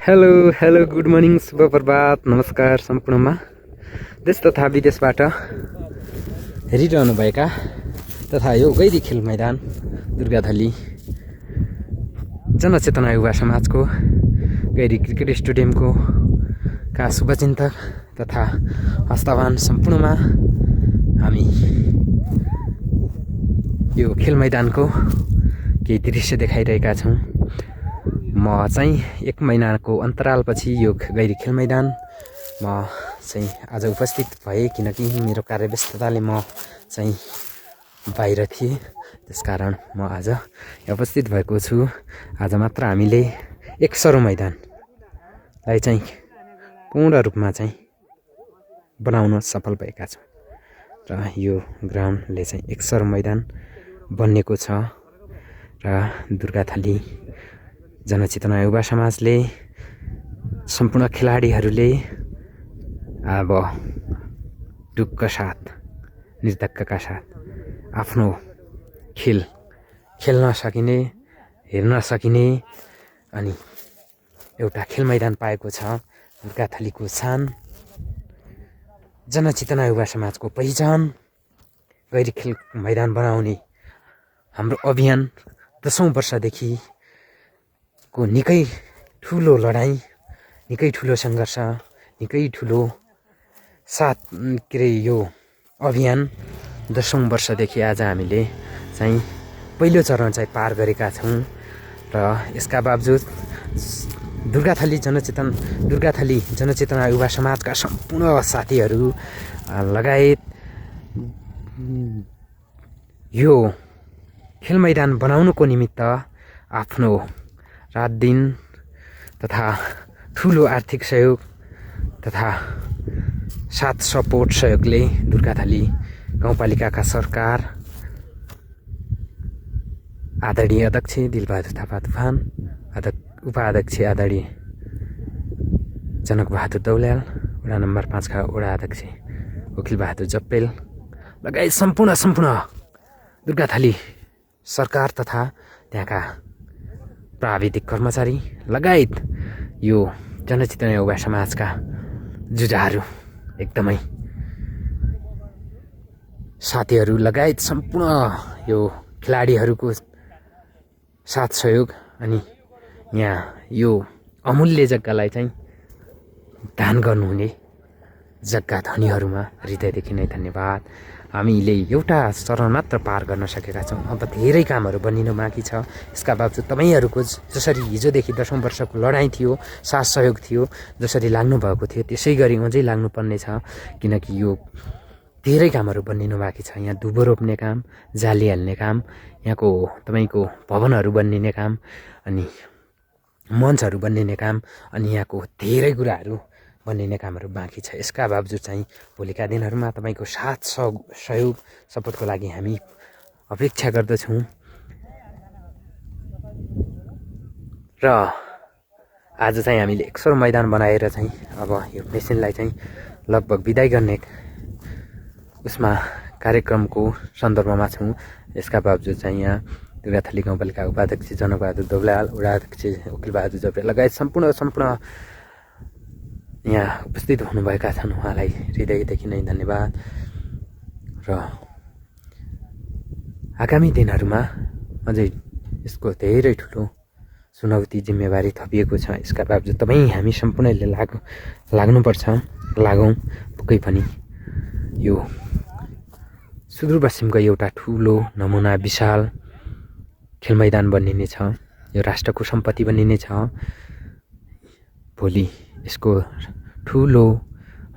Hello hello good morning शुभ प्रभात नमस्कार सम्पूर्णमा देश तथा विदेशबाट हेरिरहनुभएका तथा यो गैरी खेल मैदान दुर्गाधली जनचेतना युवा समाजको गैरी क्रिकेट स्टेडियमको का शुभचिन्तक तथा हस्तावान सम्पूर्णमा हामी यो खेल मैदानको केही दृश्य देखाइरहेका छौँ। म चाहिँ 1 महिनाको अन्तरालपछि यो गैरी खेल मैदान म चाहिँ आज उपस्थित भएँ, किनकि मेरो कार्यव्यस्तताले म चाहिँ बाहिर थिएँ। त्यसकारण म आज उपस्थित भएको छु। आज मात्र हामीले एकसरो मैदानलाई चाहिँ पूर्ण रूपमा चाहिँ बनाउन सफल भएका छौँ र यो ग्राउन्डले चाहिँ एकसरो मैदान बन्नेको छ र दुर्गाथली जनचेतना युवा समाजले सम्पूर्ण खेलाडीहरूले अब ढुक्क साथ निर्धक्कका साथ आफ्नो खेल्न सकिने हेर्न सकिने अनि एउटा खेल मैदान पाएको छ। दुर्गाथलीको शान, जनचेतना युवा समाजको पहिचान गैरी खेल मैदान बनाउने हाम्रो अभियान 10औं वर्षदेखि को निकै ठुलो लडाईँ, निकै ठुलो सङ्घर्ष, निकै ठुलो साथ यो अभियान 10औं वर्षदेखि आज हामीले चाहिँ पहिलो चरण चाहिँ पार गरेका छौँ र यसका बावजुद दुर्गाथली जनचेतना युवा समाजका सम्पूर्ण साथीहरू लगायत यो खेल मैदान बनाउनुको निमित्त आफ्नो रात दिन तथा ठुलो आर्थिक सहयोग तथा साथ सपोर्ट सहयोगले दुर्गाथली गाउँपालिकाका सरकार आदरणीय अध्यक्ष दिलबहादुर थापा तुफान, उपाध्यक्ष आदरणीय जनकबहादुर दौल्याल, वडा नम्बर 5 का वडा अध्यक्ष वकिलबहादुर जप्पेल लगायत सम्पूर्ण दुर्गाथली सरकार तथा त्यहाँका प्राविधिक कर्मचारी लगायत यो जनचेतना युवा समाजका जुझारू एकदमै साथीहरू लगायत सम्पूर्ण यो खेलाडीहरूको साथ सहयोग अनि यहाँ यो अमूल्य जग्गालाई चाहिँ दान गर्नुहुने जग्गा धनीहरूमा हृदयदेखि नै धन्यवाद। हामीले एउटा चरण मात्र पार गर्न सकेका छौँ, अब धेरै कामहरू बनिन बाँकी छ। यसका बावजुद तपाईँहरूको जसरी हिजोदेखि 10औं वर्षको लडाईँ थियो, साथ सहयोग थियो, जसरी लाग्नु भएको थियो त्यसै गरी अझै लाग्नुपर्ने छ, किनकि यो धेरै कामहरू बनिन बाँकी छ। यहाँ दुबो रोप्ने काम, जाली हाल्ने काम, यहाँको तपाईँको भवनहरू बनिने काम अनि मञ्चहरू बनिने काम अनि यहाँको धेरै कुराहरू बनिने कामहरू बाँकी छ। यसका बावजुद चाहिँ भोलिका दिनहरूमा तपाईँको साथ सहयोग सपोर्टको लागि हामी अपेक्षा गर्दछौँ र आज चाहिँ हामीले एकसरो मैदान बनाएर चाहिँ अब यो मेसिनलाई चाहिँ लगभग बिदाई गर्ने उसमा कार्यक्रमको सन्दर्भमा छौँ। यसका बावजुद चाहिँ यहाँ दुर्गाथली गाउँपालिका उपाध्यक्ष जनकबहादुर दौल्याल, वडा अध्यक्ष वकिलबहादुर जप्पेल लगायत सम्पूर्ण यहाँ उपस्थित हुनुभएका छन्। उहाँलाई हृदयदेखि नै धन्यवाद र आगामी दिनहरूमा अझै यसको धेरै ठुलो चुनौती जिम्मेवारी थपिएको छ। यसका बावजुद हामी सम्पूर्णले लाग्नुपर्छ, लागौँ पक्कै पनि। यो सुदूरपश्चिमको एउटा ठुलो नमुना विशाल खेल मैदान बनिने छ, यो राष्ट्रको सम्पत्ति बनिने छ। भोलि यसको ठुलो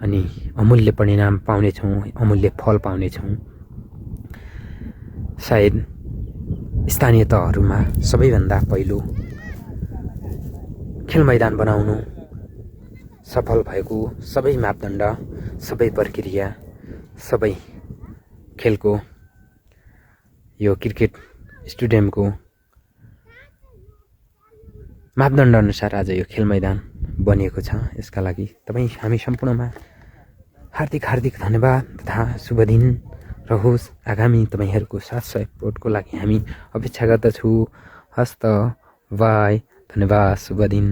अनि अमूल्य परिणाम पाउनेछौँ, अमूल्य फल पाउनेछौँ। सायद स्थानीय तहहरूमा सबैभन्दा पहिलो खेल मैदान बनाउनु सफल भएको सबै मापदण्ड, सबै प्रक्रिया, सबै खेलको यो क्रिकेट स्टेडियमको मापदण्ड अनुसार आज यो खेल मैदान बनिएको छ। यसका लागि हामी सम्पूर्णमा हार्दिक धन्यवाद तथा शुभ दिन रहोस्। आगामी तपाईँहरूको साथ सपोर्टको लागि हामी अपेक्षा गर्दछु। हस्त बाई, धन्यवाद, शुभ दिन।